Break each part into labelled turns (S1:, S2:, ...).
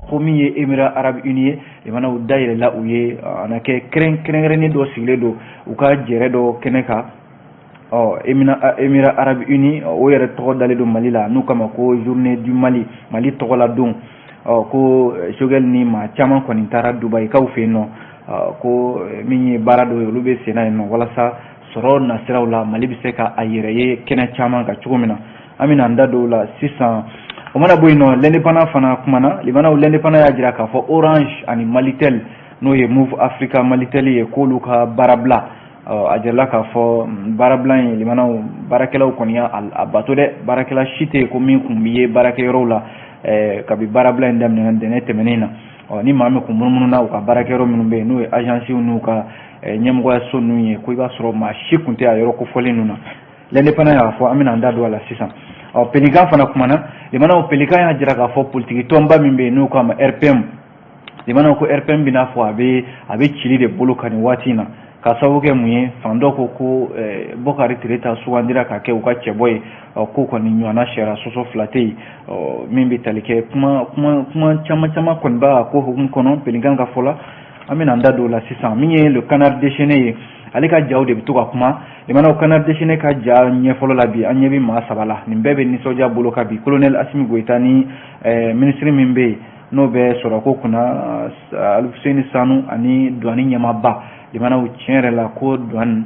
S1: Ko min ye Émirats arabes unis ye, limanaw dayɛlɛla u ye, a na kɛ kɛrɛnkɛrɛnnen dɔ sigilen don u ka jɛrɛ dɔ kɛnɛ kan. Ɔ Émirats arabes unis, o yɛrɛ tɔgɔ dalen don Mali la, n'u kama ko Journée du Mali, Mali tɔgɔla don. Ɔ ko Choguel ni maa caman kɔni taara Dubayikaw fɛ yen nɔ, ko min ye baara dɔ ye, olu bɛ senna yen nɔ walasa sɔrɔ nasiraw la, Mali bɛ se ka a yɛrɛ ye kɛnɛ caman kan cogo min na. An bɛna an da don o la sisan. O mana bɔ yen nɔ, L'Indépendant fana kumana. Limanaw, L'Indépendant y'a jira k'a fɔ Orange ani Malitel, n'o ye Moov Africa Malitel ye, k'olu ka baarabila, a jirala k'a fɔ baarabila in, limanaw, baarakɛlaw kɔni y'a a bato dɛ. Baarakɛla si tɛ yen ko min kun bɛ ye baarakɛyɔrɔw la kabi baarabila in daminɛna ntɛnɛn tɛmɛnen na. Ɔ ni maa min kun munumunu u ka baarakɛyɔrɔ minnu bɛ yen, n'o ye agences n'u ka ɲɛmɔgɔyaso ninnu ye, ko i b'a sɔrɔ maa si kun tɛ a yɔrɔ kofɔlen ninnu na. L'Indépendant y'a fɔ, an bɛna an da don a la sisan. Ɔ Pelikan fana kumana. Limanaw, Pelikan y'a jira k'a fɔ politiki tɔnba min bɛ yen, n'u k'a ma RPM, limanaw, ko RPM bɛna fɔ a bɛ cili de bolo kan nin waati in na. Ka sababu kɛ mun ye? Fan dɔ ko ko Bɔkari Tereta sugandira ka kɛ u ka cɛbɔ ye, ko kɔni ɲɔgɔnna sariya sɔsɔ fila tɛ yen. Min bɛ tali kɛ kuma kuma kuma caman caman kɔni b'a ko hukumu kɔnɔ, Pelikan ka fɔ la. An bɛna an da don o la sisan. Min ye Le Canard déchaîné ye, ale ka jaw de bɛ to ka kuma. Limanaw, Canard déchaîné ka ja ɲɛfɔlɔ la bi, an ɲɛ bɛ maa saba la, nin bɛɛ bɛ nisɔndiya bolo kan bi: colonel Assimi Goïta ni minisiri min bɛ yen n'o bɛ sɔrɔko kunna, Alifuseni Sanu, ani douane ɲɛmaaba. Limanaw, tiɲɛ yɛrɛ la, ko douane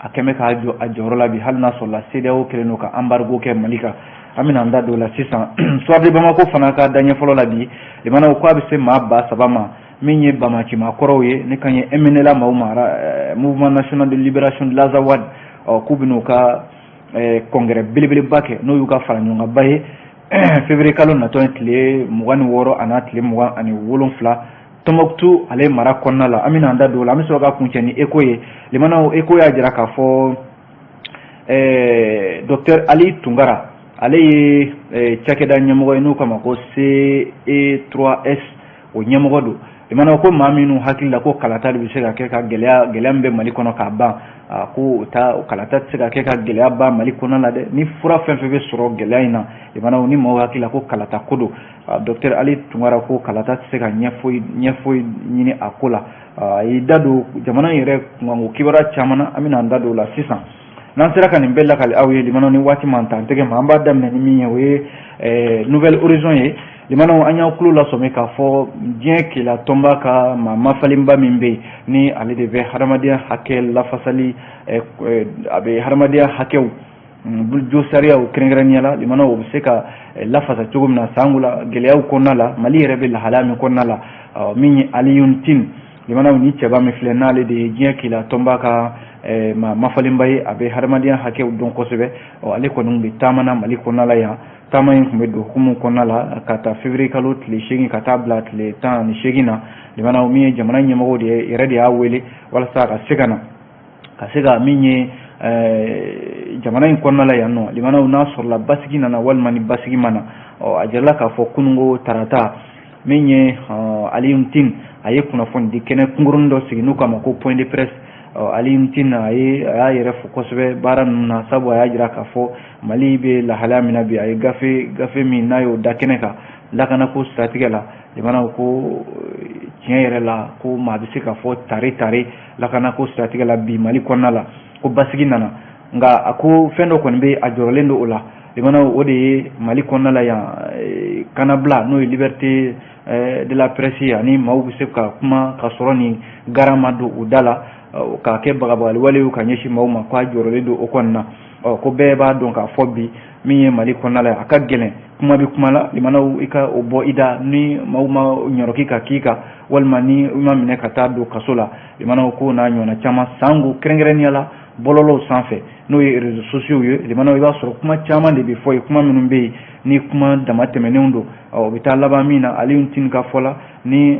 S1: a kɛn bɛ k'a jɔ a jɔyɔrɔ la bi, hali n'a sɔrɔla CEDEAO kɛlen don ka embargo kɛ Mali kan. An bɛna an da don o la sisan. Soir de Bamako fana ka daɲɛ fɔlɔ la bi, limanaw, k'a bɛ se maa 3000 ma, min ye banbaanci kɔrɔw ye, ne kan ye MNLA maaw ma, Mouvement national de libération de l'Azawad. Ɔ k'u bɛn'u ka congrès belebeleba kɛ, n'o y'u ka fara ɲɔgɔnkanba ye, février kalo natɔ ye, tile 26 ani tile 27, Tɔnbɔkutu ale mara kɔnɔna la. An bɛna an da don o la. An bɛ sɔrɔ ka kuncɛ ni Écho ye. Limanaw, Écho y'a jira k'a fɔ docteur Ali Tunkara, ale ye cakɛda ɲɛmɔgɔ ye n'u k'a ma ko CE3S, o ɲɛmɔgɔ don. Limanaw, ko maa minnu hakili la ko kalata de bɛ se ka kɛ ka gɛlɛya min bɛ Mali kɔnɔ k'a ban, ko ta kalata tɛ se ka kɛ ka gɛlɛya ban Mali kɔnɔ la dɛ. Ni fura fɛn fɛn bɛ sɔrɔ gɛlɛya in na, limanaw, ni maaw hakili la ko kalata ko don, docteur Ali Tunkara ko kalata tɛ se ka ɲɛ foyi ɲini a ko la. A y'i da don jamana in yɛrɛ kunkanko kibaruya caman na, an bɛna an da don o la sisan. N'an sera ka nin bɛɛ lakali aw ye, limanaw, ni waati m'an ta an tɛgɛ ma, an b'a daminɛ ni min ye, o ye Nouvel Horizon ye. Limanaw, an y'aw tulo lasɔmi k'a fɔ diɲɛ keleya tɔnba ka maa mafalenba min bɛ yen, ni ale de bɛ hadamadenya hakɛ lafasali, a bɛ hadamadenya hakɛw jo sariyaw kɛrɛnkɛrɛnnenya la, limanaw, o bɛ se ka lafasa cogo min na sango la gɛlɛyaw kɔnɔna la, Mali yɛrɛ bɛ lahalaya min kɔnɔna la, min ye Alioune Tine. Limanaw, ni cɛba min filɛ, n'ale de ye diɲɛ keleya tɔnba ka maa mafalenba ye, a bɛ hadamadenya hakɛw dɔn kosɛbɛ. Ale kɔni bɛ taama na Mali kɔnɔna la yan. Taama in tun bɛ don hukumu kɔnɔna la ka taa février kalo tile 8 ka taa bila tile 18 na. Limanaw, min ye jamana ɲɛmɔgɔw de ye yɛrɛ de y'a wele walasa a ka se ka na ka se ka min ye jamana in kɔnɔna la yan nɔ. Limanaw, n'a sɔrɔla basigi nana walima ni basigi ma na, ɔ a jirala k'a fɔ kununko tarata, min ye Alioune Tine, a ye kunnafoni di kɛnɛ kunkurunin dɔ sigi n'u k'a ma ko point de presse. Alioune Tine, a y'a yɛrɛ fo kosɛbɛ baara ninnu na, sabu a y'a jira k'a fɔ Mali bɛ lahalaya min na bi, a ye gafe min n'a y'o da kɛnɛ kan lakanako siratigɛ la. Limanaw, ko tiɲɛ yɛrɛ la, ko maa bɛ se ka fɔ tare tare lakanako siratigɛ la bi Mali kɔnɔna la, ko basigi nana. Nka a ko fɛn dɔ kɔni bɛ a jɔrɔlen don o la, limanaw, o de ye Mali kɔnɔna la yan kannabila, n'o ye liberté de la presse ye, ani maaw bɛ se ka kuma ka sɔrɔ ni garan ma don u da la k'a kɛ bagabagali walew ka ɲɛsin maaw ma, k'a jɔrɔlen don o kɔni na. Ɔ ko bɛɛ b'a dɔn k'a fɔ bi, min ye Mali kɔnɔna la, a ka gɛlɛn kuma bɛ kuma la, limanaw, i ka o bɔ i da ni maaw ma ɲɔrɔki ka k'i kan, walima ni i ma minɛ ka taa don kaso la. Limanaw, ko n'a ɲɔgɔnna caman, sango kɛrɛnkɛrɛnnenya la bɔlɔlɔw sanfɛ, n'o ye réseaux sociaux ye, limanaw, i b'a sɔrɔ kuma caman de bɛ fɔ yen, kuma minnu bɛ yen ni kuma dama tɛmɛnenw don, o bɛ taa laban min na, Alioune Tine ka fɔ la, ni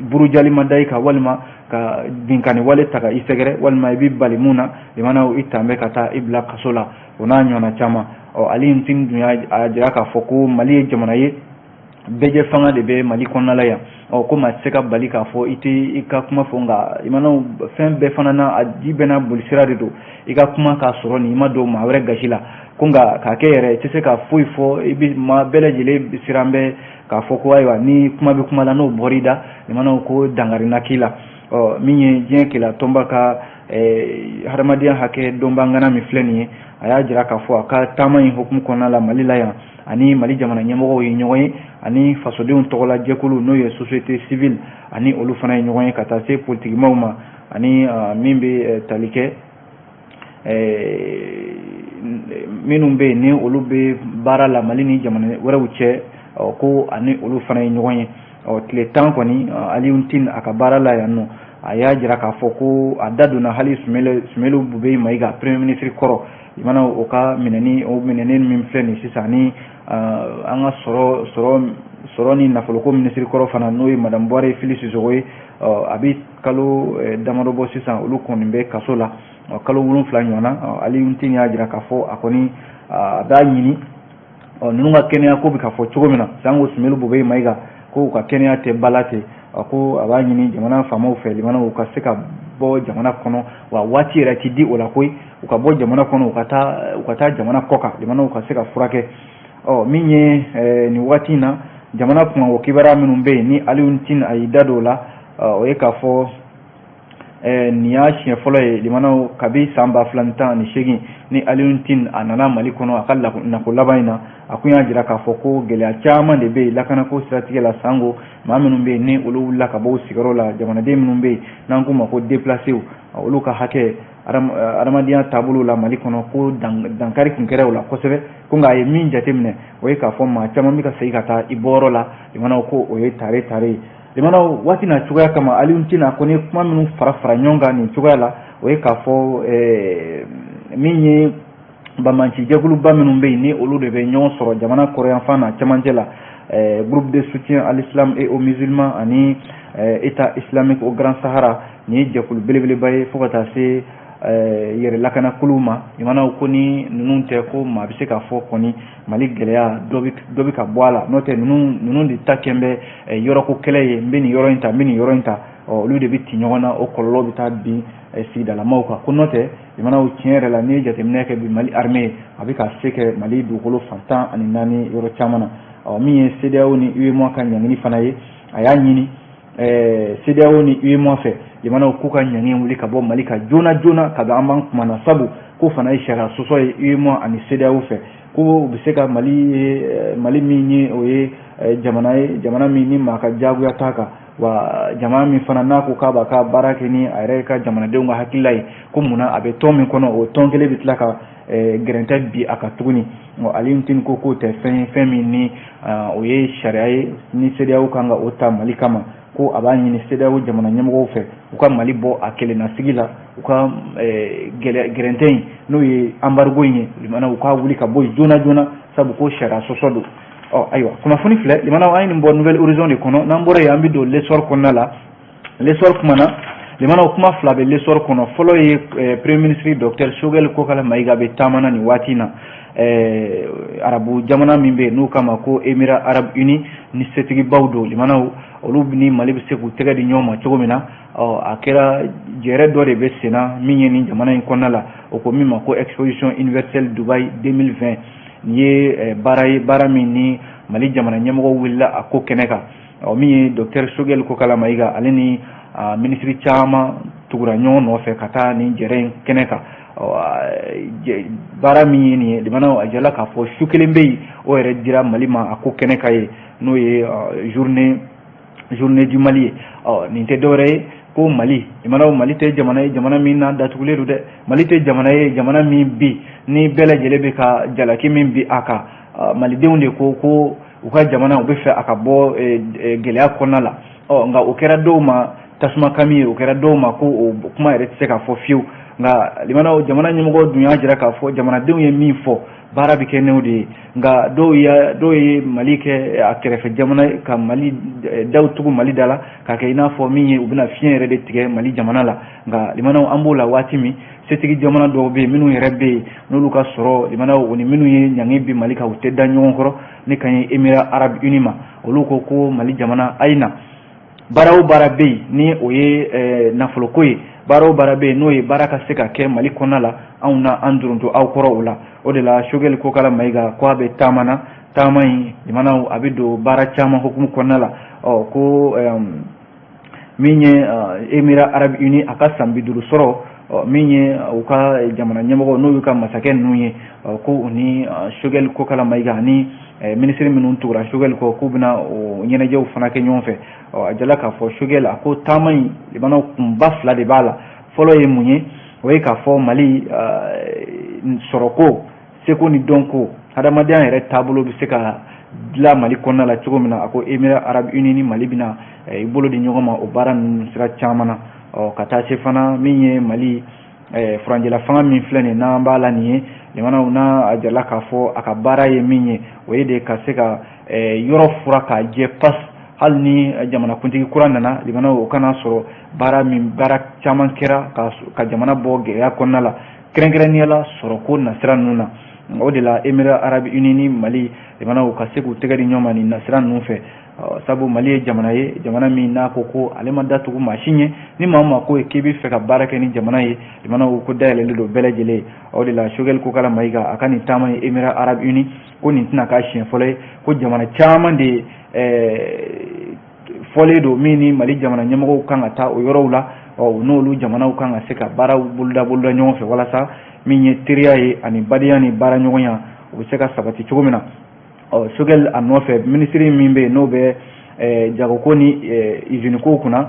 S1: burujali ma da i kan, walima ka binkanni wale ta ka i sɛgɛrɛ, walima i bɛ bali mun na, limanaw, i tan bɛ ka taa i bila kaso la, o n'a ɲɔgɔnna caman. Ɔ Alioune Tine dun y'a jira k'a fɔ ko Mali ye jamana ye, bɛɛjɛ fanga de bɛ Mali kɔnɔna la yan. Ɔ ko maa tɛ se ka bali k'a fɔ i tɛ i ka kuma fɔ, nka limanaw, fɛn bɛɛ fana na, a ji bɛɛ n'a bolisira de don. I ka kuma k'a sɔrɔ nin i ma don maa wɛrɛ gasi la. Ko nka k'a kɛ yɛrɛ i tɛ se ka foyi fɔ, i bɛ maa bɛɛ lajɛlen siran bɛ k'a fɔ ko ayiwa, ni kuma bɛ kuma la, n'o bɔra i da, limanaw, ko dankari na k'i la. Ɔ min ye diɲɛ keleya tɔnba ka hadamadenya hakɛ dɔnbagana min filɛ nin ye, a y'a jira k'a fɔ a ka taama in hukumu kɔnɔna la Mali la yan, ani Mali jamana ɲɛmɔgɔw ye ɲɔgɔn ye, ani fasodenw tɔgɔla jɛkulu, n'o ye société civile, ani olu fana ye ɲɔgɔn ye, ka taa se politikimaw ma, ani min bɛ tali kɛ minnu bɛ yen ni olu bɛ baara la Mali ni jamana wɛrɛw cɛ, ko ani olu fana ye ɲɔgɔn ye. Ɔ tile 10 kɔni, Alioune Tine a ka baara la yan nɔ, a y'a jira k'a fɔ ko a da donna hali Soumeylou Boubèye Maïga, premier ministre kɔrɔ, i mana o ka minɛni, o minɛni min filɛ nin sisan, ani an ka sɔrɔ ni nafoloko ministre kɔrɔ fana, n'o ye madame Bouaré Fily Sissoko ye, a bɛ kalo damadɔ bɔ sisan, olu kɔni bɛ kaso la kalo 7 ɲɔgɔn na. Alioune Tine y'a jira k'a fɔ a kɔni a b'a ɲini ɔ ninnu ka kɛnɛya ko bɛ ka fɔ cogo min na, sango Soumeylou Boubèye Maïga, ko u ka kɛnɛya tɛ bala ten. A ko a b'a ɲini jamana faamaw fɛ, limanaw, u ka se ka bɔ jamana kɔnɔ, wa waati yɛrɛ ti di o la koyi, u ka bɔ jamana kɔnɔ, u ka taa jamana kɔ kan, limanaw, ka se ka furakɛ. Ɔ min ye nin waati in na jamana kunkanko kibaruya minnu bɛ yen ni Alioune Tine a y'i da don o la, o ye k'a fɔ nin y'a siɲɛ fɔlɔ ye, limanaw, kabi san 2018 ni Alioune Tine a nana Mali kɔnɔ a ka nako laban in na. A kun y'a jira k'a fɔ ko gɛlɛya caman de bɛ yen lakanako siratigɛ la, sango maa minnu bɛ yen ni olu wulila ka bɔ u sigiyɔrɔ la, jamanaden minnu bɛ yen n'an k'u ma ko déplacés, olu ka hakɛ adamadenya taabolo la Mali kɔnɔ, ko dankari kun kɛra o la kosɛbɛ. Ko nka a ye min jateminɛ, o ye k'a fɔ maa caman bɛ ka segin ka taa i bɔyɔrɔ la, limanaw, ko o ye tare tare ye. Limanaw, waati n'a cogoya kama, Alioune Tine a kɔni ye kuma minnu fara fara ɲɔgɔn kan nin cogoya la, o ye k'a fɔ min ye banbanci jɛkuluba minnu bɛ yen ni olu de bɛ ɲɔgɔn sɔrɔ jamana kɔrɔyanfan na cɛmancɛ la, groupe de soutien à l'islam et aux musulmans ani État islamique au Grand Sahara, nin ye jɛkulu belebeleba ye, fo ka taa se yɛrɛ lakanakuluw ma. Limanaw, ko ni ninnu tɛ, ko maa bɛ se k'a fɔ kɔni Mali gɛlɛya dɔ bɛ ka bɔ a la. N'o tɛ, ninnu de ta kɛn bɛ yɔrɔko kɛlɛ ye, n bɛ nin yɔrɔ in ta, n bɛ nin yɔrɔ in ta, olu de bɛ ci ɲɔgɔn na, o kɔlɔlɔ bɛ taa bin sigidalamaw kan. Ko n'o tɛ, limanaw, tiɲɛ yɛrɛ la, n'i ye jateminɛ kɛ bi, Mali armée a bɛ ka se kɛ Mali dugukolo fan 14 yɔrɔ caman na. Ɔ min ye CEDEAO ni UEMOA ka ɲangini fana ye, a y'a ɲini CEDEAO ni UEMOA fɛ, limanaw, k'u ka ɲangi wuli ka bɔ Mali kan joona joona ka bɛn an b'an kuma na, sabu ko fana ye sariya sɔsɔ ye UEMOA ani CEDEAO fɛ. Ko u bɛ se ka Mali ye, Mali min ye o ye jamana ye, jamana min ni maa ka diyagoya t'a kan, wa jamana min fana n'a ko k'a b'a ka baara kɛ ni a yɛrɛ ka jamanadenw ka hakilila ye, ko munna a bɛ tɔn min kɔnɔ, o tɔn kelen bɛ tila ka gɛrɛntɛ bi a kan tuguni? Alioune Tine ko k'o tɛ fɛn ye, fɛn min ni o ye sariya ye ni CEDEAO kan ka o ta Mali kama. Ko a b'a ɲini CEDEAO jamana ɲɛmɔgɔw fɛ, u ka Mali bɔ a kelennasigi la, u ka gɛrɛntɛ in, n'o ye embargo in ye, limanaw, u k'a wuli ka bɔ yen joona joona, sabu ko sariya sɔsɔ don. Ɔ ayiwa, kunnafoni filɛ, limanaw, an ye nin bɔ Nouvel Horizon de kɔnɔ. N'an bɔra yen, an bɛ don L'Essor kɔnɔna la. L'Essor kumana, limanaw, kuma fila bɛ L'Essor kɔnɔ. Fɔlɔ ye premier ministre docteur Choguel Kokalla Maïga bɛ taama na nin waati in na arabu jamana min bɛ yen n'u k'a ma ko Émirats arabes unis, ni setigibaw don, limanaw, olu ni Mali bɛ se k'u tɛgɛ di ɲɔgɔn ma cogo min na. Ɔ a kɛra jɛrɛ dɔ de bɛ sen na min ye nin jamana in kɔnɔna la, o ko min ma ko Exposition universelle Dubaï 2020. Nin ye baara ye, baara min ni Mali jamana ɲɛmɔgɔ wulila a ko kɛnɛ kan. Ɔ min ye docteur Choguel Kokalla Maïga, ale ni minisiri caman tugura ɲɔgɔn nɔfɛ ka taa nin jɛrɛ in kɛnɛ kan. Baara min ye nin ye, limanaw, a jirala k'a fɔ su kelen bɛ yen, o yɛrɛ dira Mali ma a ko kɛnɛ kan ye, n'o ye journée du Mali ye. Ɔ nin tɛ dɔwɛrɛ ye ko Mali, limanaw, Mali tɛ jamana ye, jamana min n'a datugulen don dɛ. Mali tɛ jamana ye, jamana min bi ni bɛɛ lajɛlen bɛ ka jalaki min bi a kan. Malidenw de ko ko u ka jamana, u bɛ fɛ a ka bɔ gɛlɛya kɔnɔna la. Ɔ nka o kɛra dɔw ma tasuma kami ye, o kɛra dɔw ma ko o kuma yɛrɛ tɛ se ka fɔ fiyewu. Nka limanaw, jamana ɲɛmɔgɔ dun y'a jira k'a fɔ jamanadenw ye min fɔ, baara bɛ kɛ n'o de ye. Nka dɔw ye Mali kɛ a kɛrɛfɛ jamana, ka Mali daw tugu Mali da la, k'a kɛ i n'a fɔ min ye u bɛna fiɲɛ yɛrɛ de tigɛ Mali jamana la. Nka limanaw, an b'o la waati min, setigi jamana dɔw bɛ yen minnu yɛrɛ bɛ yen n'olu ka sɔrɔ, limanaw, o ni minnu ye ɲangi bi Mali kan, u tɛ da ɲɔgɔn kɔrɔ. Ne ka ɲi Émirats arabes unis ma, olu ko ko Mali jamana, a ye na, baara o baara bɛ yen ni o ye nafoloko ye. Baara o baara bɛ yen, n'o ye baara ka se ka kɛ Mali kɔnɔna la, anw na an duruntɔ aw kɔrɔ o la. O de la, Choguel Kokala Mayiga ko a bɛ taama na. Taama in, limanaw, a bɛ don baara caman hukumu kɔnɔna la. Ɔ ko min ye Émirats arabes unis a ka san 50 sɔrɔ, min ye u ka jamana ɲɛmɔgɔ, n'o y'u ka masakɛ ninnu ye, ko u ni Choguel Kokala Mayiga ani minisiri minnu tugura Choguel kɔ, k'u bɛna o ɲɛnajɛw fana kɛ ɲɔgɔn fɛ. A jala k'a fɔ Choguel a ko taama in, limanaw, kunba fila de b'a la. Fɔlɔ ye mun ye? O ye k'a fɔ Mali sɔrɔko, seko ni dɔnko, hadamadenya yɛrɛ taabolo bɛ se ka dilan Mali kɔnɔna la cogo min na. A ko Émirats arabes unis ni Mali bɛna i bolo di ɲɔgɔn ma o baara ninnu sira caman na. Ɔ ka taa se fana, min ye Mali furancɛla fanga min filɛ nin n'an b'a la nin ye, limanaw, n'a a jala k'a fɔ a ka baara ye min ye, o ye de ka se ka yɔrɔ fura k'a jɛ pas, hali ni jamanakuntigi kura nana, limanaw, o kana sɔrɔ baara min, baara caman kɛra ka jamana bɔ gɛlɛya kɔnɔna la, kɛrɛnkɛrɛnnenya la sɔrɔko nasira ninnu na. O de la, Émirats arabes unis ni Mali, limanaw, ka se k'u tɛgɛ di ɲɔgɔn ma nin nasira ninnu fɛ, sabu Mali ye jamana ye, jamana min n'a ko ko ale ma datugu maa si ɲɛ. Ni maa o maa ko k'i bɛ fɛ ka baara kɛ ni jamana ye, limanaw, ko dayɛlɛlen don bɛɛ lajɛlen ye. O de la, Choguel Kokala Mayiga a ka nin taama ye Émirats arabes unis, ko nin tɛna k'a siɲɛ fɔlɔ ye, ko jamana caman de fɔlen don min ni Mali jamana ɲɛmɔgɔw kan ka taa o yɔrɔw la. Ɔ n'olu jamanaw kan ka se ka baaraw boloda boloda ɲɔgɔn fɛ, walasa min ye teriya ye ani badenya ni baara ɲɔgɔnya, o bɛ se ka sabati cogo min na. Ɔ Choguel a nɔfɛ, minisiri min bɛ yen, n'o bɛ jagoko ni iziniko kunna,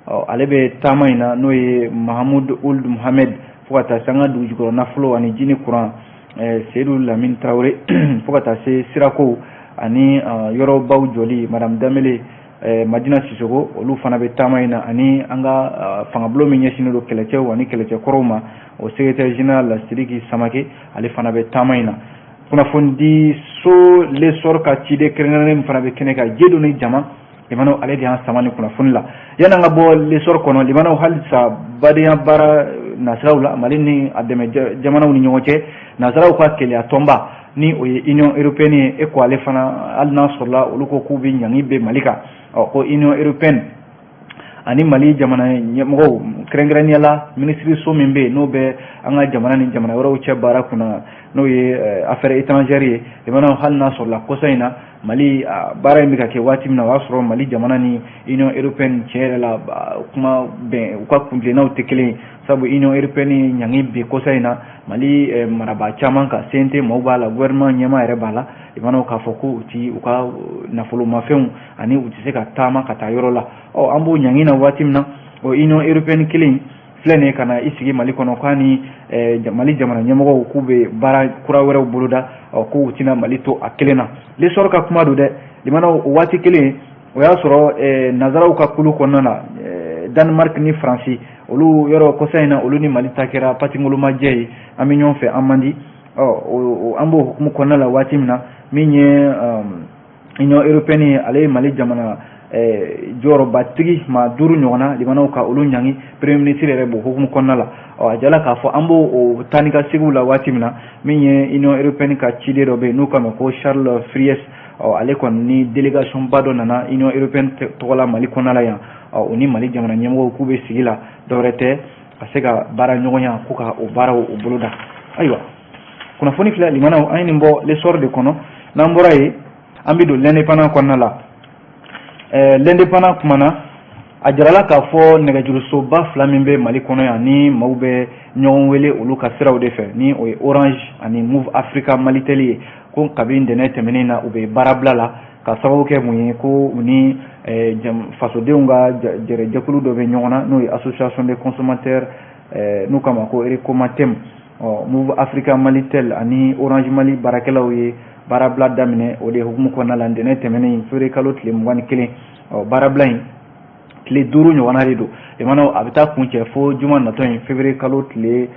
S1: ɔ ale bɛ taama in na, n'o ye Mahamudu Ould Mohamed, fo ka taa se an ka dugujukɔrɔ nafolo ani ji ni kuran, Seydou Lamine Traoré, fo ka taa se sirako ani yɔrɔbaw jɔli, Madame Danbele Madina Sisoko, olu fana bɛ taama in na, ani an ka fangabulon min ɲɛsinnen don kɛlɛcɛw ani kɛlɛcɛkɔrɔw ma, o secrétaire général Sidiki Samake, ale fana bɛ taama in na. Kunnafoni so L'Essor ka ciden kɛrɛnkɛrɛnnen min fana bɛ kɛnɛ kan, Dieudonné Jama, limanaw, ale de y'an sama ni kunnafoni la. Yanni an ka bɔ L'Essor kɔnɔ, limanaw, halisa badenya baara nasiraw la Mali ni a dɛmɛ jamanaw ni ɲɔgɔn cɛ, nasiraw ka keleya tɔnba, ni o ye Union européenne ye, e ko ale fana, hali n'a sɔrɔla olu ko k'u bɛ ɲangi bɛ Mali kan, ɔ ko Union européenne ani Mali jamana ɲɛmɔgɔw, kɛrɛnkɛrɛnnenya la minisiriso min bɛ yen, n'o bɛ an ka jamana ni jamana wɛrɛw cɛ baara kunna, n'o ye affaires étrangères ye, limanaw, hali n'a sɔrɔla kɔsa in na Mali baara in bɛ ka kɛ waati min na, o y'a sɔrɔ Mali jamana ni Union européenne, tiɲɛ yɛrɛ la, kuma bɛn u ka kuntilennaw tɛ kelen ye, sabu Union européenne ye ɲangi bi kɔsa in na Mali marabaa caman kan. CNT maaw b'a la, gouvernement ɲɛmaa yɛrɛ b'a la, limanaw, k'a fɔ ko u ti u ka nafolomafɛnw ani u tɛ se ka taama ka taa yɔrɔ la. Ɔ an b'o ɲangi na waati min na, o Union européenne kelen filɛ nin ye ka na i sigi Mali kɔnɔ, k'a ni Mali jamana ɲɛmɔgɔw k'u bɛ baara kura wɛrɛw boloda. Ɔ ko u tɛna Mali to a kelen na. L'Essor ka kuma don dɛ, limanaw. O waati kelen, o y'a sɔrɔ nanzaraw ka kulu kɔnɔna na, Danemark ni Faransi, olu yɔrɔ kɔsa in na, olu ni Mali ta kɛra patingolomajɛ ye, an bɛ ɲɔgɔn fɛ, an man di. Ɔ an b'o hukumu kɔnɔna la waati min na, min ye Union européenne ye, ale ye Mali jamana jɔyɔrɔbatigi maa duuru ɲɔgɔnna, limanaw, ka olu ɲangi, premier ministre yɛrɛ b'o hukumu kɔnɔna la. Ɔ a jala k'a fɔ an b'o o taa ni ka seginw la waati min na, min ye Union européenne ka ciden dɔ bɛ yen, n'u k'a ma ko Charles Fries, ɔ ale kɔni ni délégation ba dɔ nana Union européenne tɔgɔ la Mali kɔnɔna la yan. Ɔ o ni Mali jamana ɲɛmɔgɔw k'u bɛ sigi la, dɔwɛrɛ tɛ ka se ka baara ɲɔgɔnya, ko ka o baaraw o boloda. Ayiwa, kunnafoni filɛ, limanaw, an ye nin bɔ L'Essor de kɔnɔ. N'an bɔra yen, an bɛ don L'Indépendant kɔnɔna la. L'Indépendant kumana, a jirala k'a fɔ nɛgɛjurusoba fila min bɛ Mali kɔnɔ yan, ni maaw bɛ ɲɔgɔn wele olu ka siraw de fɛ, ni o ye Orange ani Moov Africa Malitel ye, ko kabi ntɛnɛn tɛmɛnen na, u bɛ baarabila la, ka sababu kɛ mun ye? Ko u ni fasodenw ka jɛrɛjɛkulu dɔ bɛ ɲɔgɔn na, n'o ye association des consommateurs, n'u k'a ma ko Recomatem. Ɔ Moov Africa Malitel ani Orange Mali baarakɛlaw ye baarabila daminɛ o de hukumu kɔnɔna la ntɛnɛn tɛmɛnen, février kalo tile 21. Ɔ baarabila in, tile 5 ɲɔgɔnna de don, limanaw, a bɛ taa kuncɛ fo juma natɔ in, février kalo tile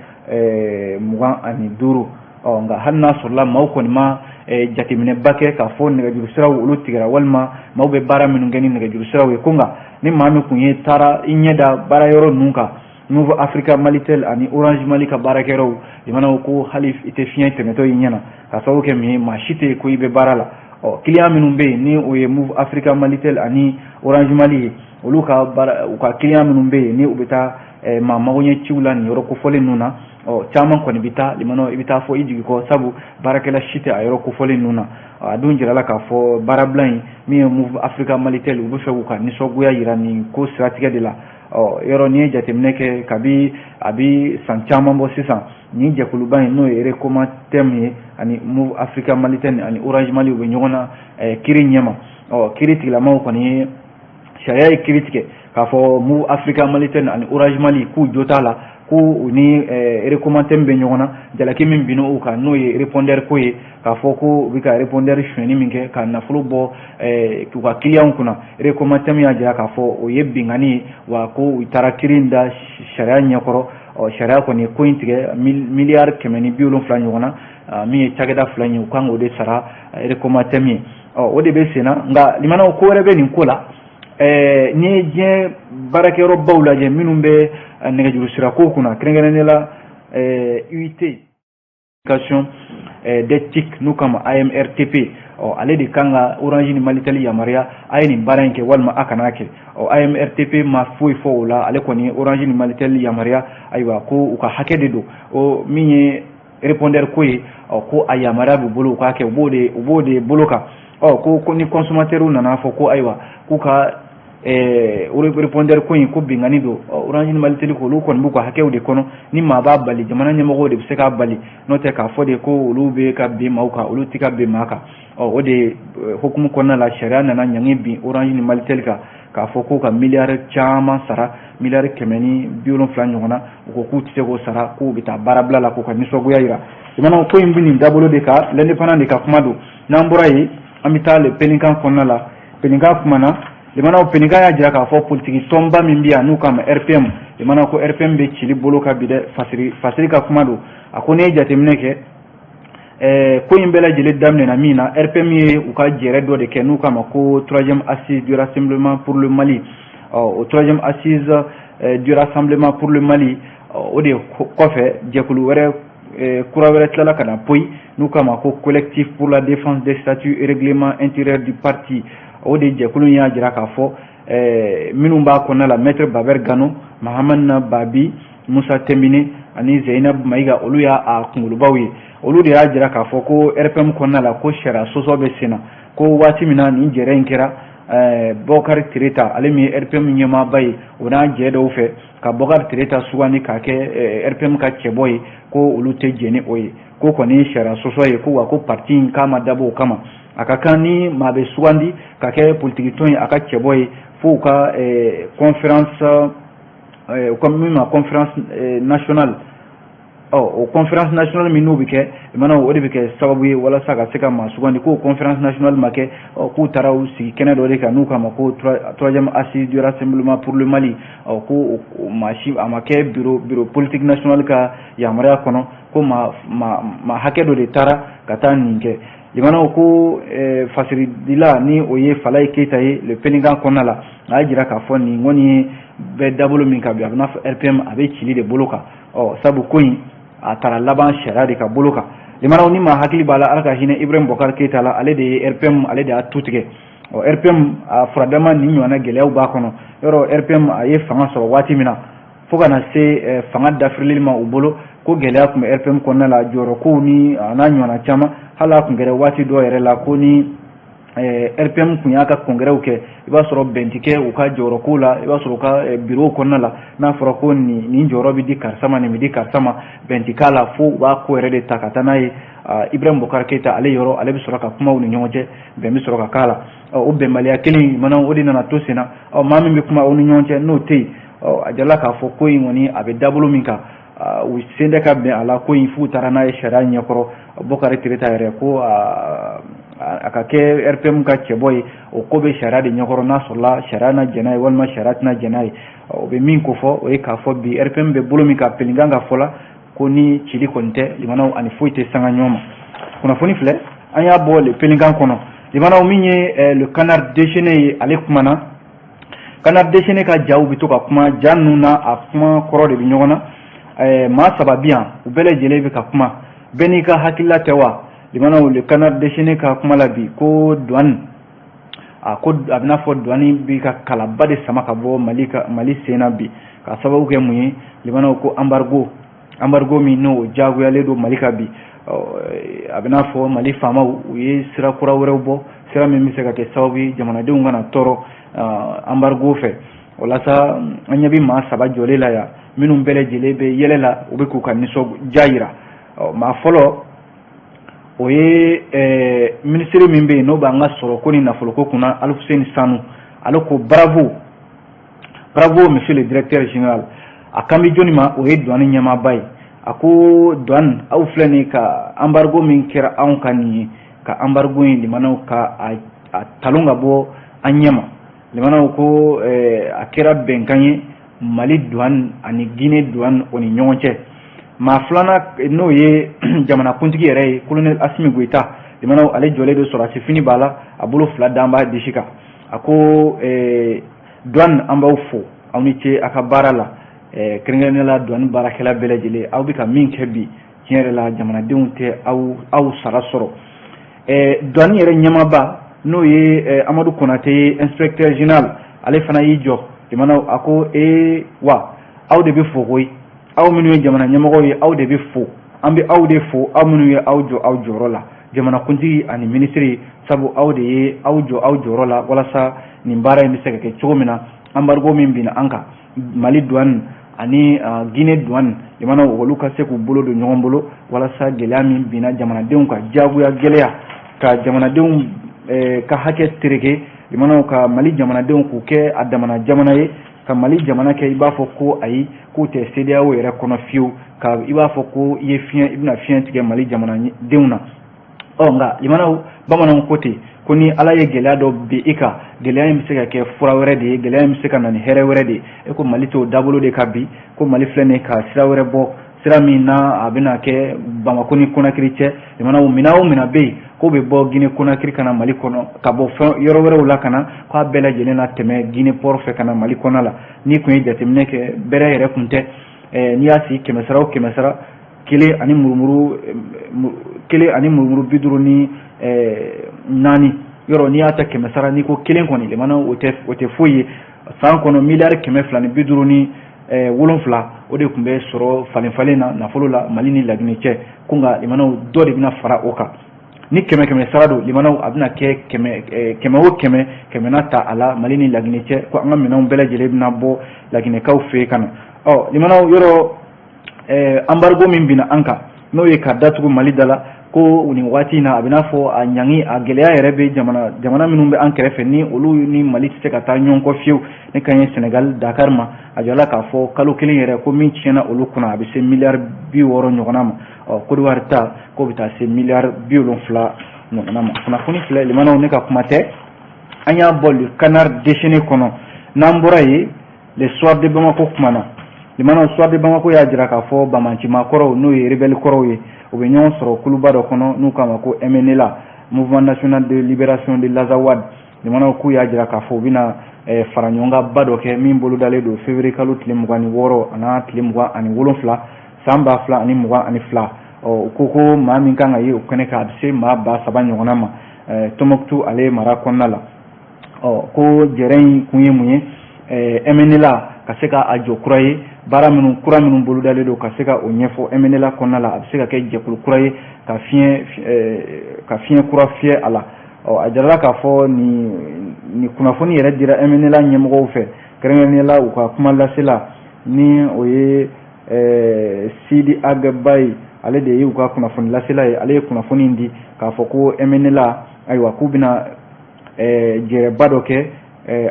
S1: 25. Ɔ nka hali n'a sɔrɔla maaw kɔni ma jateminɛba kɛ k'a fɔ nɛgɛjuru siraw olu tigɛra, walima maaw bɛ baara minnu kɛ ni nɛgɛjuru siraw ye, ko nka ni maa min kun ye taara i ɲɛ da baara yɔrɔ ninnu kan, Moov Africa Malitel ani Orange Mali ka baarakɛyɔrɔw, limanaw, ko hali i tɛ fiɲɛ tɛmɛtɔ i ɲɛna, ka sababu kɛ min ye? Maa si tɛ yen ko i bɛ baara la. Ɔ client minnu bɛ yen, ni o ye Moov Africa Malitel ani Orange Mali ye, olu ka baara, u ka client minnu bɛ yen, ni u bɛ taa maa magoɲɛ ciw la nin yɔrɔ kofɔlen ninnu na. Ɔ, caman kɔni bɛ taa limanaw, i bɛ taa fɔ i jigi kɔ, sabu baarakɛla si tɛ a yɔrɔ kofɔlen ninnu na. A dun jirala k'a fɔ baarabila in min ye Moov Africa Malitel, u bɛ fɛ k'u ka nisɔngoya yira nin ko siratigɛ de la. Ɔ, yɔrɔ n'i ye jateminɛ kɛ, kabi a bɛ san caman bɔ sisan, nin jɛkuluba in, n'o ye Recomatem ye ani Moov Africa Malitel ani Orange Mali, u bɛ ɲɔgɔn na kiri ɲɛma. Ɔ, kiri tigilamaw kɔni ye sariya ye kiri tigɛ k'a fɔ Moov Africa Malitel ani Orange Mali k'u jo t'a la, ko u ni Recomatem bɛ ɲɔgɔn na. Jalaki min binna u kan, n'o ye répondeur ko ye, k'a fɔ ko u bɛ ka répondeur sonyɛni min kɛ ka nafolo bɔ u ka kiliyanw kunna, Recomatem y'a jira k'a fɔ o ye binkanni ye, wa ko u taara kiri in da sariya ɲɛkɔrɔ. Ɔ, sariya kɔni ye ko in tigɛ miliyari 170 ɲɔgɔn na, min ye cakɛda fila in ye, u kan k'o de sara Recomatem ye. Ɔ, o de bɛ sen na. Nka limanaw, ko wɛrɛ bɛ nin ko la. N'i ye diɲɛ baarakɛyɔrɔbaw lajɛ minnu bɛ nɛgɛjuru sira ko kunna, kɛrɛnkɛrɛnnenya la UIT des TIC, n'u kama AMRTP, ɔ, ale de kan ka Orange ni Malitel yamaruya a ye nin baara in kɛ walima a kana kɛ. Ɔ, AMRTP ma foyi fɔ o la. Ale kɔni ye Orange ni Malitel yamaruya, ayiwa, ko u ka hakɛ de don. O min ye répondeur ko ye, ɔ, ko a yamaruya b'u bolo u k'a kɛ, u b'o de bolo kan. Ɔ, ko ni consommateur nana fɔ ko ayiwa, k'u ka répondeur ko in ko binkanni don, Orange ni Malitel ko olu kɔni b'u ka hakɛw de kɔnɔ. Ni maa b'a bali, jamana ɲɛmɔgɔw de bɛ se k'a bali, n'o tɛ k'a fɔ de ko olu bɛ ka bin maaw kan, olu tɛ ka bin maa kan. Ɔ, o de hukumu kɔnɔna la, sariya nana ɲangi bin Orange ni Malitel kan k'a fɔ k'u ka miliyari caman sara, miliyari 170 ɲɔgɔn na. U ko k'u tɛ se k'o sara, k'u bɛ taa baarabila la k'u ka nisɔngoya yira. Jamana ko in bɛ nin dabolo de kan. L'Indépendant de ka kuma don. N'an bɔra yen, an bɛ taa Le Pélican kɔnɔna la. Pélican kumana limanaw. Pélican y'a jira k'a fɔ politiki tɔnba min bɛ yan n'u k'a ma RPM, limanaw, ko RPM bɛ cili bolo kan bi dɛ. Fasiri, Fasiri ka kuma don. A ko n'i ye jateminɛ kɛ, ko in bɛɛ lajɛlen daminɛna min na, RPM ye u ka jɛrɛ dɔ de kɛ n'u k'a ma ko troisième assise du rassemblement pour le Mali. Ɔ, o troisième assise du rassemblement pour le Mali, o de kɔfɛ, jɛkulu wɛrɛ kura wɛrɛ tilala ka na poyi n'u k'a ma ko Collectif pour la défense des statuts et règlements intérieurs du parti. O de jɛkulu in y'a jira k'a fɔ minnu b'a kɔnɔna la, maître Baber Gano, Mahamane Babi, Musa Tembine ani Zeinab Mayiga, olu y'a kunkolobaw ye. Olu de y'a jira k'a fɔ ko RPM kɔnɔna la, ko sariya sɔsɔ bɛ sen na, ko waati min na nin jɛrɛ in kɛra, Bɔkari Tereta, ale min ye RPM ɲɛmaaba ye, o n'a jɛ dɔw fɛ ka Bɔkari Tereta sugandi k'a kɛ RPM ka cɛbɔ ye, ko olu tɛ jɛn ni o ye, ko kɔni ye sariya sɔsɔ ye, ko wa ko parti in k'a ma dabɔ o kama. A ka kan ni maa bɛ sugandi ka kɛ politiki tɔn ye, a ka cɛbɔ ye, fo u ka conférence, u ka min ma conférence nationale. Ɔ, o conférence nationale min n'o bɛ kɛ mana, o de bɛ kɛ sababu ye walasa ka se ka maa sugandi. K'o conférence nationale ma kɛ, ɔ, k'u taara u sigi kɛnɛ dɔ de kan n'u k'a ma ko troisième assise du rassemblement pour le Mali. Ɔ, ko maa si a ma kɛ bureau politique national ka yamaruya kɔnɔ, ko maa maa maa hakɛ dɔ de taara ka taa nin kɛ. Limanaw, ko fasiridila ni o ye Falaye Keyita ye Le Pélican kɔnɔna la, a y'a jira k'a fɔ nin kɔni ye bɛɛ dabolo min kan bi, a bɛ n'a fɔ RPM a bɛ cili de bolo kan. Ɔ, sabu ko in a taara laban sariya de ka bolo kan. Limanaw, ni maa hakili b'a la, Ala ka hinɛ Ibrahim Bɔkari Keyita la, ale de ye RPM, ale de y'a tu tigɛ. Ɔ, RPM a furadama nin ɲɔgɔnna gɛlɛyaw b'a kɔnɔ. Yɔrɔ RPM a ye fanga sɔrɔ waati min na, fo ka na se fanga dafirili ma u bolo, ko gɛlɛya tun bɛ RPM kɔnɔna la, jɔyɔrɔkow ni a n'a ɲɔgɔnna caman. Hali a tun kɛra waati dɔw yɛrɛ la ko ni RPM tun y'a ka congrès kɛ, i b'a sɔrɔ bɛn tɛ kɛ u ka jɔyɔrɔkow la. I b'a sɔrɔ u ka bureau kɔnɔna la, n'a fɔra ko nin jɔyɔrɔ bɛ di karisa ma, nin bɛ di karisa ma, bɛn tɛ k'a la, fo u b'a ko yɛrɛ de ta ka taa n'a ye Ibrahim Bɔkari Keyita ale yɔrɔ, ale bɛ sɔrɔ ka kuma u ni ɲɔgɔn cɛ, bɛn bɛ sɔrɔ ka k'a la. O bɛnbaliya kelen mana, o de nana to sen na. Ɔ, maa min bɛ kuma aw ni ɲɔgɔn cɛ, n'o tɛ yen, ɔ, a jirala k'a fɔ ko in kɔni a bɛ dabolo min kan, u sen tɛ ka bɛn a la. Ko in f'u taara n'a ye sariya ɲɛkɔrɔ. Bɔkari Tereta yɛrɛ ko a ka kɛ RPM ka cɛbɔ ye, o ko bɛ sariya de ɲɛkɔrɔ. N'a sɔrɔla sariya na jɛn n'a ye walima sariya tɛna jɛn n'a ye, o bɛ min ko fɔ, o ye k'a fɔ bi RPM bɛ bolo min kan, Pélican ka fɔ la, ko ni cili kɔni tɛ, limanaw, ani foyi tɛ sanga ɲɔgɔn ma. Kunnafoni filɛ, an y'a bɔ Le Pélican kɔnɔ. Limanaw, min ye Le Canard déchaîné ye, ale kumana. Canard déchaîné ka jaw bɛ to ka kuma, ja ninnu na a kuma kɔrɔ de bɛ ɲɔgɔn na. Maa saba bi yan, u bɛɛ lajɛlen bɛ ka kuma, bɛɛ n'i ka hakilila tɛ wa? Limanaw, Le Canard déchaîné ka kuma la bi ko douane A ko a bɛna fɔ douane bi ka kalaba de sama ka bɔ Mali ka Mali sen na bi, ka sababu kɛ mun ye? Limanaw, ko embargo min n'o diyagoyalen don Mali kan bi, a bɛna fɔ Mali faamaw u ye sira kura wɛrɛw bɔ, sira min bɛ se ka kɛ sababu ye jamanadenw kana tɔɔrɔ embargo fɛ. O la sa, an ɲɛ bɛ maa saba jɔlen la yan minnu bɛɛ lajɛlen bɛ yɛlɛ la, u bɛ k'u ka nisɔndiya yira. Maa fɔlɔ, o ye minisiri min bɛ yen n'o b'an ka sɔrɔko ni nafoloko kunna, Alifuseni Sanu. Ale ko: "Bravo, bravo, monsieur le directeur général." A kan bɛ jɔnni ma? O ye douane ɲɛmaaba ye. A ko douane, aw filɛ nin ka embargo min kɛra anw ka nin ye, ka embargo in, limanaw, ka a talon ka bɔ an ɲɛ ma. Limanaw, ko a kɛra bɛnkan ye Mali douane ani Guinée douane o ni ɲɔgɔn cɛ. Maa filanan, n'o ye jamanakuntigi yɛrɛ ye, colonel Asimi Goyita. Limanaw, ale jɔlen don, sɔrɔdasi fini b'a la, a bolo fila dan b'a disi kan. A ko douane, an b'aw fo, aw ni ce a ka baara la, kɛrɛnkɛrɛnnenya la douane baarakɛla bɛɛ lajɛlen. Aw bɛ ka min kɛ bi, tiɲɛ yɛrɛ la, jamanadenw tɛ aw sara sɔrɔ. Douane yɛrɛ ɲɛmaaba, n'o ye Amadu Konate ye, inspecteur général, ale fana y'i jɔ. Limanaw, a ko ee wa, aw de bɛ fo koyi, aw minnu ye jamana ɲɛmɔgɔw ye, aw de bɛ fo, an bɛ aw de fo, aw minnu ye aw jɔ aw jɔyɔrɔ la, jamanakuntigi ani minisiri, sabu aw de ye aw jɔ aw jɔyɔrɔ la walasa nin baara in bɛ se ka kɛ cogo min na. Embargo min binna an kan, Mali douane ani Guinée douane, jamanaw olu ka se k'u bolo don ɲɔgɔn bolo walasa gɛlɛya min binna jamanadenw ka, diyagoya gɛlɛya ka jamanadenw ka hakɛ tereke, jamanaw ka Mali jamanadenw k'u kɛ a damana jamana ye, ka Mali jamana kɛ i b'a fɔ ko ayi, k'u tɛ CEDEAO yɛrɛ kɔnɔ fiyewu, ka i b'a fɔ ko i ye fiɲɛ, i bɛna fiɲɛ tigɛ Mali jamanadenw na. Ɔ nka limanaw, bamananw ko ten ko ni Ala ye gɛlɛya dɔ bi i kan, gɛlɛya in bɛ se ka kɛ fura wɛrɛ de ye, gɛlɛya in bɛ se ka na ni hɛrɛ wɛrɛ de ye. E ko Mali t'o dabolo de kan bi, ko Mali filɛ nin ye ka sira wɛrɛ bɔ, sira min na a bɛna kɛ Bamako ni Konakiri cɛ. Limanaw, minɛn o minɛn bɛ yen k'o bɛ bɔ Guinée Conakry ka na Mali kɔnɔ, ka bɔ fɛn yɔrɔ wɛrɛw la ka na, k'a bɛɛ lajɛlen na tɛmɛ Guinée port fɛ ka na Mali kɔnɔ la. N'i kun ye jateminɛ kɛ, bɛrɛ yɛrɛ kun tɛ. N'i y'a sigi kɛmɛ sara o kɛmɛ sara, kelen ani murumuru kelen ani murumuru 54 yɔrɔ, n'i y'a ta kɛmɛ sara, n'i ko kelen kɔni, limanaw, o tɛ foyi ye. San kɔnɔ, miliyari 257, o de tun bɛ sɔrɔ falen falen na nafolo la Mali ni Laginɛ cɛ. Ko nka limanaw, dɔ de bɛna fara o kan. Ni kɛmɛ kɛmɛ sara don, limanaw, a bɛna kɛ kɛmɛ kɛmɛ o kɛmɛ, kɛmɛ na ta a la Mali ni Laginɛ cɛ, ko an ka minɛnw bɛɛ lajɛlen bɛna bɔ Laginɛkaw fɛ yen ka na. Ɔ limanaw, yɔrɔ embargo min binna an kan, n'o ye ka datugu Mali da la, ko nin waati in na, a bɛ n'a fɔ a ɲangi, a gɛlɛya yɛrɛ bɛ jamana minnu bɛ an kɛrɛfɛ, ni olu ni Mali tɛ se ka taa ɲɔgɔn kɔ fiyewu, ne kan ye Sénégal, Dakar ma. A jɔla k'a fɔ kalo kelen yɛrɛ ko min tiɲɛna olu kunna, a bɛ se miliyari 60 ɲɔgɔnna ma. Ɔ Côte d'Ivoire ta, k'o bɛ taa se miliyari 70 ɲɔgɔnna ma. Kunnafoni filɛ, limanaw, ne ka kuma tɛ, an y'a bɔ Le Canard déchaîné kɔnɔ. N'an bɔra yen, Le Soir de Bamako kumana. Limanaw, Soir de Bamako y'a jira k'a fɔ banbaanci kɔrɔw, n'o ye rebelle kɔrɔw ye, u bɛ ɲɔgɔn sɔrɔ kuluba dɔ kɔnɔ n'u k'a ma ko MNLA, Mouvement national de libération de l'Azawad. Limanaw, k'u y'a jira k'a fɔ u bɛna fara ɲɔgɔnkanba dɔ kɛ min bolodalen don février kalo tile 26 ani tile 27 san 2022. Ɔ u ko maa min kan ka ye o kɛnɛ kan, a bɛ se maa 3000 ɲɔgɔnna ma Tɔnbukutu ale mara kɔnɔna la. Ɔ ko jɛrɛ in kun ye mun ye? MNLA ka se ka a jɔ kura ye, baara minnu kura minnu bolodalen don, ka se ka o ɲɛfɔ MNLA kɔnɔna la. A bɛ se ka kɛ jɛkulu kura ye ka fiɲɛ kura fiyɛ a la. Ɔ a jirala k'a fɔ nin kunnafoni yɛrɛ dira MNLA ɲɛmɔgɔw fɛ, kɛrɛnkɛrɛnnenya la u ka kuma lasela ni o ye Sidi Ag Baye, ale de ye u ka kunnafoni lasela ye. Ale ye kunnafoni in di k'a fɔ ko MNLA, ayiwa, k'u bɛna jɛrɛba dɔ kɛ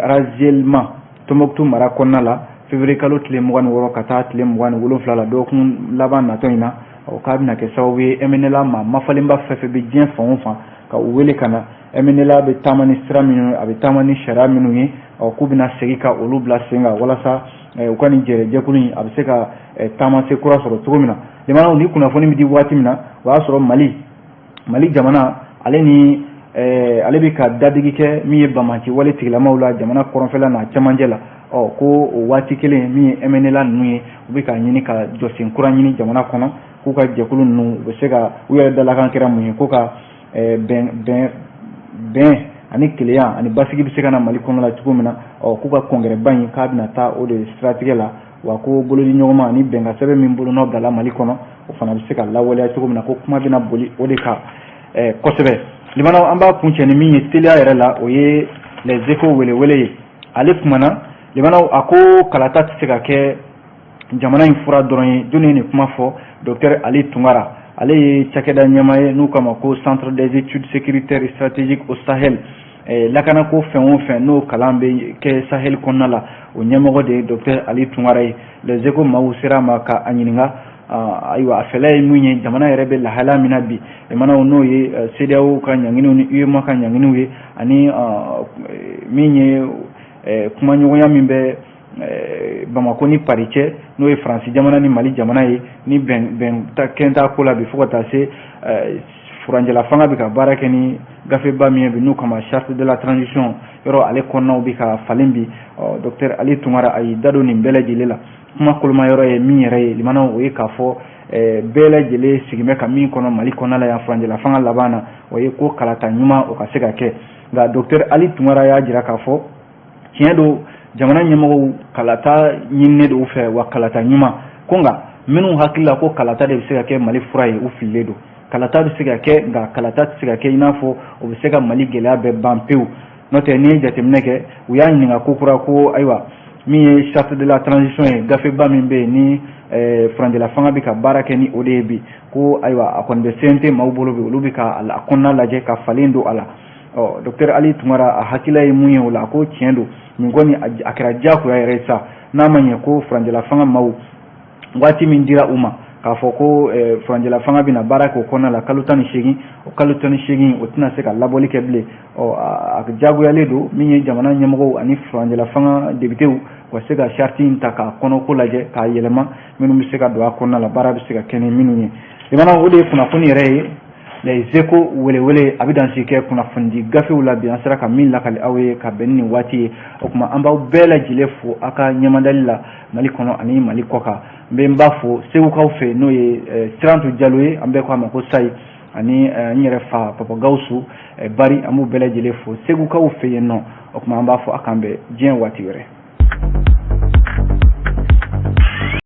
S1: Razielma, Tɔnbukutu mara kɔnɔna la, février kalo tile 26 ka taa tile 27 la, dɔgɔkun laban natɔ in na. Ɔ k'a bɛna kɛ sababu ye MNLA maa mafalenba fɛn fɛn bɛ diɲɛ fan o fan, ka u wele ka na. MNLA bɛ taama ni sira minnu ye, a bɛ taama ni sariya minnu ye, ɔ k'u bɛna segin ka olu bila sen kan walasa u ka nin jɛrɛ jɛkulu in, a bɛ se ka taamase kura sɔrɔ cogo min na. Limanaw, ni kunnafoni bɛ di waati min na, o y'a sɔrɔ Mali jamana, ale ni ale bɛ ka dadigi kɛ min ye banbaanci wale tigilamaw la jamana kɔrɔnfɛla n'a cɛmancɛ la. Ɔ ko o waati kelen, min ye MNLA ninnu ye, u bɛ ka ɲini ka jɔsen kura ɲini jamana kɔnɔ, k'u ka jɛkulu ninnu u bɛ se ka u yɛrɛ dalakan kɛra mun ye, ko ka bɛn bɛn bɛn ani kelenya ani basigi bɛ se ka na Mali kɔnɔ la cogo min na. Ɔ, k'u ka congrès ba in k'a bɛna taa o de siratigɛ la, wa ko bolodi ɲɔgɔnma ani bɛnkan sɛbɛn min bolonɔ bilala Mali kɔnɔ, o fana bɛ se ka lawaleya cogo min na, ko kuma bɛna boli o de kan kosɛbɛ. Limanaw, an b'a kuncɛ ni min ye teliya yɛrɛ la, o ye Les Échos welewele ye. Ale kumana, limanaw, a ko kalata tɛ se ka kɛ jamana in fura dɔrɔn ye. Jɔnni ye nin kuma fɔ? Docteur Ali Tunkara, ale ye cakɛda ɲɛmaa ye n'u k'a ma ko Centre des études sécuritaires et stratégiques au Sahel. Lakanako fɛn o fɛn n'o kalan bɛ kɛ Sahel kɔnɔna la, o ɲɛmɔgɔ de ye docteur Ali Tunkara ye. Les Échos maaw sera a ma ka a ɲininka, ayiwa, a fɛla ye mun ye jamana yɛrɛ bɛ lahalaya min na bi, limanaw, n'o ye CEDEAO ka ɲanginiw ni UEMOA ka ɲanginiw ye, ani min ye kumaɲɔgɔnya min bɛ Bamako ni Paris cɛ, n'o ye Faransi jamana ni Mali jamana ye, ni bɛn bɛn kɛn t'a ko la bi, fo ka taa se furancɛla fanga bɛ ka baara kɛ ni gafeba min ye bi n'u kama charte de la transition yɔrɔ, ale kɔnɔnaw bɛ ka falen bi. Docteur Ali Tunkara, a y'i da don nin bɛɛ lajɛlen la. Kuma koloma yɔrɔ ye min yɛrɛ ye, limanaw, o ye k'a fɔ bɛɛ lajɛlen sigin bɛ ka min kɔnɔ Mali kɔnɔna la yan, furancɛla fanga laban na, o ye ko kalata ɲuman o ka se ka kɛ. Nka docteur Ali Tunkara y'a jira k'a fɔ tiɲɛ don, jamana ɲɛmɔgɔw kalata ɲininen don u fɛ, wa kalata ɲuman ko. Nka minnu hakili la ko kalata de bɛ se ka kɛ Mali fura ye, u fililen don. Kalata bɛ se ka kɛ, nka kalata tɛ se ka kɛ i n'a fɔ o bɛ se ka Mali gɛlɛya bɛɛ ban pewu. N'o tɛ, n'i ye jateminɛ kɛ, u y'a ɲininka ko kura ko ayiwa, min ye charte de la transition ye, gafeba min bɛ yen ni furancɛla fanga bɛ ka baara kɛ ni o de ye bi, ko ayiwa, a kɔni bɛ CNT maaw bolo bi, olu bɛ ka a kɔnɔna lajɛ ka falen don a la. Ɔ, docteur Ali Tunkara, a hakilila ye mun ye o la? A ko tiɲɛ don, nin kɔni a kɛra diyagoya yɛrɛ sa, n'a ma ɲɛ ko furancɛla fanga maaw, waati min dira u ma k'a fɔ ko furancɛla fanga bɛna baara kɛ o kɔnɔna la, kalo 18, o kalo 18 o tɛna se ka labɔli kɛ bilen. Ɔ, a diyagoyalen don min ye jamana ɲɛmɔgɔw ani furancɛla fanga députéw u ka se ka charte in ta k'a kɔnɔko lajɛ k'a yɛlɛma, minnu bɛ se ka don a kɔnɔna la, baara bɛ se ka kɛ ni minnu ye. Limanaw, o de ye kunnafoni yɛrɛ ye. Les Échos welewele, a bɛ dansi kɛ kunnafonidi gafew la bi, an sera ka min lakali aw ye ka bɛn ni nin waati ye. O tuma, an b'aw bɛɛ lajɛlen fo aw ka ɲɛmadali la Mali kɔnɔ ani Mali kɔ kan. N bɛ n ba fo Segukaw fɛ, n'o ye Sirantu Jalo ye, an bɛɛ ko a ma ko Sayi, ani n yɛrɛ fa Papa Gawusu Bari, an b'u bɛɛ lajɛlen fo Segukaw fɛ yen nɔ. O tuma, an b'a fɔ a k'an bɛn diɲɛ waati wɛrɛ.